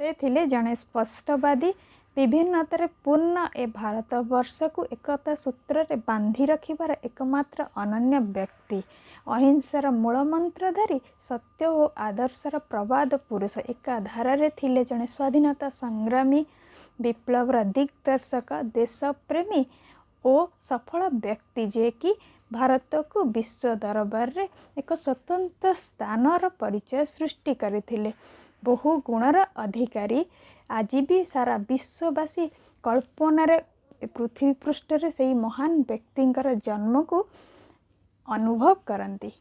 ସେ ଥିଲେ ଜଣେ ସ୍ପଷ୍ଟବାଦୀ। ବିଭିନ୍ନତାରେ ପୂର୍ଣ୍ଣ ଏ ଭାରତବର୍ଷକୁ ଏକତା ସୂତ୍ରରେ ବାନ୍ଧି ରଖିବାର ଏକମାତ୍ର ଅନନ୍ୟ ବ୍ୟକ୍ତି। ଅହିଂସାର ମୂଳମନ୍ତ୍ର ଧରି ସତ୍ୟ ଓ ଆଦର୍ଶର ପ୍ରବାଦ ପୁରୁଷ। ଏକାଧାରରେ ଥିଲେ ଜଣେ ସ୍ୱାଧୀନତା ସଂଗ୍ରାମୀ, ବିପ୍ଳବର ଦିଗ୍ଦର୍ଶକ, ଦେଶପ୍ରେମୀ ଓ ସଫଳ ବ୍ୟକ୍ତି, ଯେ କି ଭାରତକୁ ବିଶ୍ୱ ଦରବାରରେ ଏକ ସ୍ୱତନ୍ତ୍ର ସ୍ଥାନର ପରିଚୟ ସୃଷ୍ଟି କରିଥିଲେ। ବହୁ ଗୁଣର ଅଧିକାରୀ। ଆଜି ବି ସାରା ବିଶ୍ୱବାସୀ କଳ୍ପନାରେ ପୃଥିବୀ ପୃଷ୍ଠରେ ସେଇ ମହାନ ବ୍ୟକ୍ତିଙ୍କର ଜନ୍ମକୁ ଅନୁଭବ କରନ୍ତି।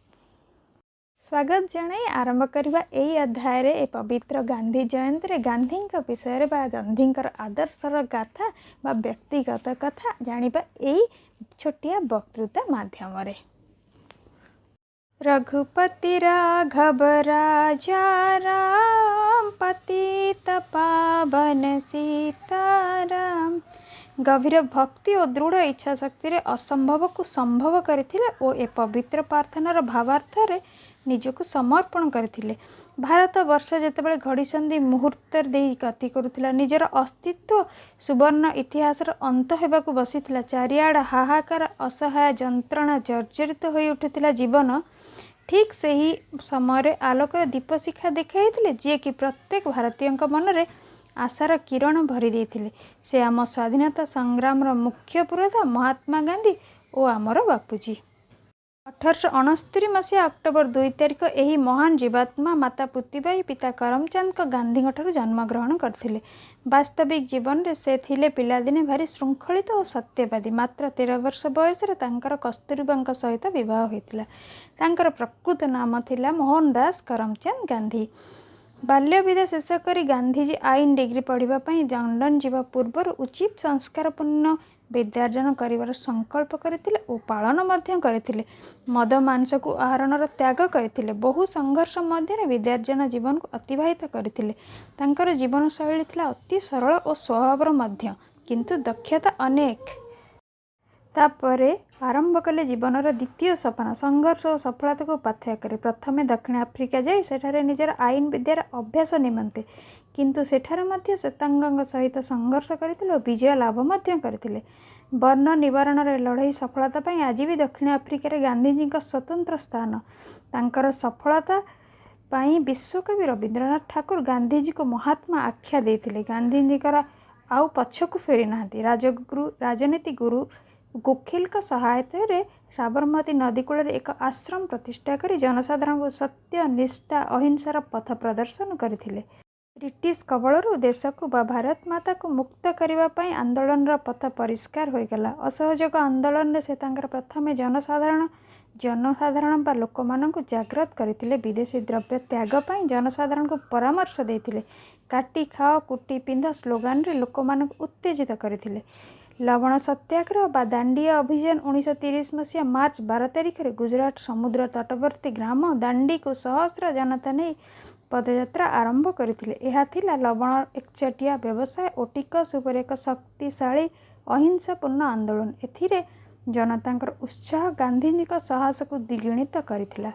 ସ୍ୱାଗତ ଜଣାଇ ଆରମ୍ଭ କରିବା ଏଇ ଅଧ୍ୟାୟରେ, ଏ ପବିତ୍ର ଗାନ୍ଧୀ ଜୟନ୍ତୀରେ ଗାନ୍ଧୀଙ୍କ ବିଷୟରେ ବା ଗାନ୍ଧୀଙ୍କର ଆଦର୍ଶର ଗାଥା ବା ବ୍ୟକ୍ତିଗତ କଥା ଜାଣିବା ଏଇ ଛୋଟିଆ ବକ୍ତୃତା ମାଧ୍ୟମରେ। ରଘୁପତି ରାଘବ ରାଜା ରାମ, ପତିତ ପାବନ ସୀତାରାମ। ଗଭୀର ଭକ୍ତି ଓ ଦୃଢ଼ ଇଚ୍ଛାଶକ୍ତିରେ ଅସମ୍ଭବକୁ ସମ୍ଭବ କରିଥିଲେ ଓ ଏ ପବିତ୍ର ପ୍ରାର୍ଥନାର ଭାବାର୍ଥରେ ନିଜକୁ ସମର୍ପଣ କରିଥିଲେ। ଭାରତବର୍ଷ ଯେତେବେଳେ ଘଡ଼ିସନ୍ଧି ମୁହୂର୍ତ୍ତରେ ଦେଇ ଗତି କରୁଥିଲା, ନିଜର ଅସ୍ତିତ୍ୱ ସୁବର୍ଣ୍ଣ ଇତିହାସର ଅନ୍ତ ହେବାକୁ ବସିଥିଲା, ଚାରିଆଡ଼ ହାହାକାର, ଅସହାୟ ଯନ୍ତ୍ରଣା ଜର୍ଜରିତ ହୋଇ ଉଠୁଥିଲା ଜୀବନ, ଠିକ୍ ସେହି ସମୟରେ ଆଲୋକର ଦୀପଶିଖା ଦେଖାଇଥିଲେ, ଯିଏକି ପ୍ରତ୍ୟେକ ଭାରତୀୟଙ୍କ ମନରେ ଆଶାର କିରଣ ଭରି ଦେଇଥିଲେ। ସେ ଆମ ସ୍ୱାଧୀନତା ସଂଗ୍ରାମର ମୁଖ୍ୟ ପୁରୋଧା ମହାତ୍ମା ଗାନ୍ଧୀ ଓ ଆମର ବାପୁଜୀ। 1869 ମସିହା ଅକ୍ଟୋବର 2 ତାରିଖ ଏହି ମହାନ ଜୀବାତ୍ମା ମାତା ପୁତିବାଇ, ପିତା କରମଚାନ୍ଦଙ୍କ ଗାନ୍ଧୀଙ୍କଠାରୁ ଜନ୍ମଗ୍ରହଣ କରିଥିଲେ। ବାସ୍ତବିକ ଜୀବନରେ ସେ ଥିଲେ ପିଲାଦିନେ ଭାରି ଶୃଙ୍ଖଳିତ ଓ ସତ୍ୟବାଦୀ। ମାତ୍ର 13 ବର୍ଷ ବୟସରେ ତାଙ୍କର କସ୍ତୁରବାଙ୍କ ସହିତ ବିବାହ ହୋଇଥିଲା। ତାଙ୍କର ପ୍ରକୃତ ନାମ ଥିଲା ମୋହନ ଦାସ କରମଚାନ୍ଦ ଗାନ୍ଧୀ। ବାଲ୍ୟବିଦ୍ୟା ଶେଷ କରି ଗାନ୍ଧିଜୀ ଆଇନ ଡିଗ୍ରୀ ପଢ଼ିବା ପାଇଁ ଲଣ୍ଡନ ଯିବା ପୂର୍ବରୁ ଉଚିତ ସଂସ୍କାରପୂର୍ଣ୍ଣ ବିଦ୍ୟାର୍ଜନ କରିବାର ସଂକଳ୍ପ କରିଥିଲେ ଓ ପାଳନ ମଧ୍ୟ କରିଥିଲେ। ମଦ ମାଂସକୁ ଆହରଣର ତ୍ୟାଗ କରିଥିଲେ। ବହୁ ସଂଘର୍ଷ ମଧ୍ୟରେ ବିଦ୍ୟାର୍ଜନ ଜୀବନକୁ ଅତିବାହିତ କରିଥିଲେ। ତାଙ୍କର ଜୀବନଶୈଳୀ ଥିଲା ଅତି ସରଳ ଓ ସ୍ୱଭାବର ମଧ୍ୟ, କିନ୍ତୁ ଦକ୍ଷତା ଅନେକ। ତାପରେ ଆରମ୍ଭ କଲେ ଜୀବନର ଦ୍ୱିତୀୟ ସୋପାନ, ସଂଘର୍ଷ ଓ ସଫଳତାକୁ ପାଥେୟ କରି। ପ୍ରଥମେ ଦକ୍ଷିଣ ଆଫ୍ରିକା ଯାଇ ସେଠାରେ ନିଜର ଆଇନ ବିଦ୍ୟାର ଅଭ୍ୟାସ ନିମନ୍ତେ, କିନ୍ତୁ ସେଠାରେ ମଧ୍ୟ ଶ୍ୱେତାଙ୍ଗଙ୍କ ସହିତ ସଂଘର୍ଷ କରିଥିଲେ ଓ ବିଜୟ ଲାଭ ମଧ୍ୟ କରିଥିଲେ। ବର୍ଣ୍ଣ ନିବାରଣର ଲଢ଼େଇ ସଫଳତା ପାଇଁ ଆଜି ବି ଦକ୍ଷିଣ ଆଫ୍ରିକାରେ ଗାନ୍ଧିଜୀଙ୍କ ସ୍ୱତନ୍ତ୍ର ସ୍ଥାନ। ତାଙ୍କର ସଫଳତା ପାଇଁ ବିଶ୍ୱକବି ରବୀନ୍ଦ୍ରନାଥ ଠାକୁର ଗାନ୍ଧିଜୀଙ୍କୁ ମହାତ୍ମା ଆଖ୍ୟା ଦେଇଥିଲେ। ଗାନ୍ଧିଜୀଙ୍କର ଆଉ ପଛକୁ ଫେରି ନାହାନ୍ତି। ରାଜଗୁରୁ, ରାଜନୀତି ଗୁରୁ ଗୋଖଲେଙ୍କ ସହାୟତାରେ ସାବରମତୀ ନଦୀ କୂଳରେ ଏକ ଆଶ୍ରମ ପ୍ରତିଷ୍ଠା କରି ଜନସାଧାରଣଙ୍କୁ ସତ୍ୟ, ନିଷ୍ଠା, ଅହିଂସାର ପଥ ପ୍ରଦର୍ଶନ କରିଥିଲେ। ବ୍ରିଟିଶ କବଳରୁ ଦେଶକୁ ବା ଭାରତ ମାତାକୁ ମୁକ୍ତ କରିବା ପାଇଁ ଆନ୍ଦୋଳନର ପଥ ପରିଷ୍କାର ହୋଇଗଲା। ଅସହଯୋଗ ଆନ୍ଦୋଳନରେ ସେ ତାଙ୍କର ପ୍ରଥମେ ଜନସାଧାରଣ ବା ଲୋକମାନଙ୍କୁ ଜାଗ୍ରତ କରିଥିଲେ। ବିଦେଶୀ ଦ୍ରବ୍ୟ ତ୍ୟାଗ ପାଇଁ ଜନସାଧାରଣଙ୍କୁ ପରାମର୍ଶ ଦେଇଥିଲେ। କାଟି ଖାଅ କୁଟି ପିନ୍ଧ ସ୍ଲୋଗାନରେ ଲୋକମାନଙ୍କୁ ଉତ୍ତେଜିତ କରିଥିଲେ। ଲବଣ ସତ୍ୟାଗ୍ରହ ବା ଦାଣ୍ଡିଆ ଅଭିଯାନ 1930 ମସିହା ମାର୍ଚ୍ଚ 12 ତାରିଖରେ ଗୁଜରାଟ ସମୁଦ୍ର ତଟବର୍ତ୍ତୀ ଗ୍ରାମ ଦାଣ୍ଡିକୁ ସହସ୍ର ଜନତା ନେଇ ପଦଯାତ୍ରା ଆରମ୍ଭ କରିଥିଲେ। ଏହା ଥିଲା ଲବଣ ଏକଚାଟିଆ ବ୍ୟବସାୟ ଓ ଟିକସ ଉପରେ ଏକ ଶକ୍ତିଶାଳୀ ଅହିଂସାପୂର୍ଣ୍ଣ ଆନ୍ଦୋଳନ। ଏଥିରେ ଜନତାଙ୍କର ଉତ୍ସାହ ଗାନ୍ଧିଜୀଙ୍କ ସାହସକୁ ଦ୍ୱିଗୁଣିତ କରିଥିଲା।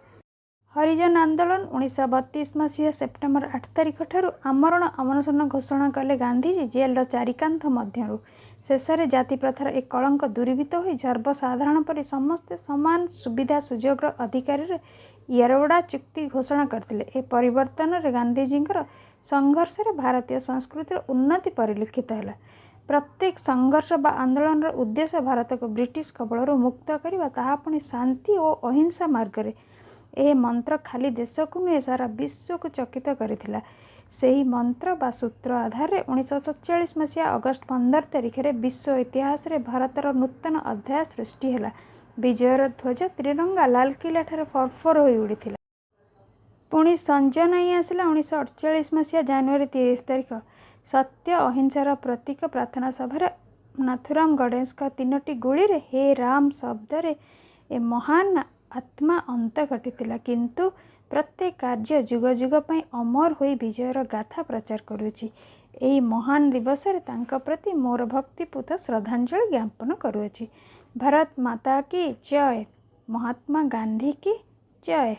ହରିଜନ ଆନ୍ଦୋଳନ 1932 ମସିହା ସେପ୍ଟେମ୍ବର 8 ତାରିଖ ଠାରୁ ଆମରଣ ଅନଶନ ଘୋଷଣା କଲେ ଗାନ୍ଧିଜୀ ଜେଲର ଚାରିକାନ୍ଥ ମଧ୍ୟରୁ। ଶେଷରେ ଜାତିପ୍ରଥାର ଏ କଳଙ୍କ ଦୂରୀଭୂତ ହୋଇ ସର୍ବସାଧାରଣ ପରି ସମସ୍ତେ ସମାନ ସୁବିଧା ସୁଯୋଗର ଅଧିକାରୀର ୟେରୱଡ଼ା ଚୁକ୍ତି ଘୋଷଣା କରିଥିଲେ। ଏ ପରିବର୍ତ୍ତନରେ ଗାନ୍ଧିଜୀଙ୍କର ସଂଘର୍ଷରେ ଭାରତୀୟ ସଂସ୍କୃତିର ଉନ୍ନତି ପରିଲକ୍ଷିତ ହେଲା। ପ୍ରତ୍ୟେକ ସଂଘର୍ଷ ବା ଆନ୍ଦୋଳନର ଉଦ୍ଦେଶ୍ୟ ଭାରତକୁ ବ୍ରିଟିଶ କବଳରୁ ମୁକ୍ତ କରିବା, ତାହା ପୁଣି ଶାନ୍ତି ଓ ଅହିଂସା ମାର୍ଗରେ। ଏ ମନ୍ତ୍ର ଖାଲି ଦେଶକୁ ନୁହେଁ, ସାରା ବିଶ୍ୱକୁ ଚକିତ କରିଥିଲା। ସେହି ମନ୍ତ୍ର ବା ସୂତ୍ର ଆଧାରରେ 1947 ମସିହା ଅଗଷ୍ଟ 15 ତାରିଖରେ ବିଶ୍ୱ ଇତିହାସରେ ଭାରତର ନୂତନ ଅଧ୍ୟାୟ ସୃଷ୍ଟି ହେଲା। ବିଜୟର ଧ୍ୱଜ ତ୍ରିରଙ୍ଗା ଲାଲକିଲ୍ଲାଠାରେ ଫରଫର ହୋଇ ଉଡ଼ିଥିଲା। ପୁଣି ସଞ୍ଜ ନାଇଁ ଆସିଲା 1948 ମସିହା ଜାନୁଆରୀ 30 ତାରିଖ। ସତ୍ୟ ଅହିଂସାର ପ୍ରତୀକ ପ୍ରାର୍ଥନା ସଭାରେ ନାଥୁରାମ ଗଡ଼ସେଙ୍କ ତିନୋଟି ଗୁଳିରେ ହେ ରାମ ଶବ୍ଦରେ ଏ ମହାନ ଆତ୍ମା ଅନ୍ତ ଘଟିଥିଲା। କିନ୍ତୁ ପ୍ରତ୍ୟେକ କାର୍ଯ୍ୟ ଯୁଗ ଯୁଗ ପାଇଁ ଅମର ହୋଇ ବିଜୟର ଗାଥା ପ୍ରଚାର କରୁଅଛି। ଏହି ମହାନ ଦିବସରେ ତାଙ୍କ ପ୍ରତି ମୋର ଭକ୍ତିପୂତ ଶ୍ରଦ୍ଧାଞ୍ଜଳି ଜ୍ଞାପନ କରୁଅଛି। ଭାରତ ମାତା କି ଜୟ! ମହାତ୍ମା ଗାନ୍ଧୀ କି ଜୟ!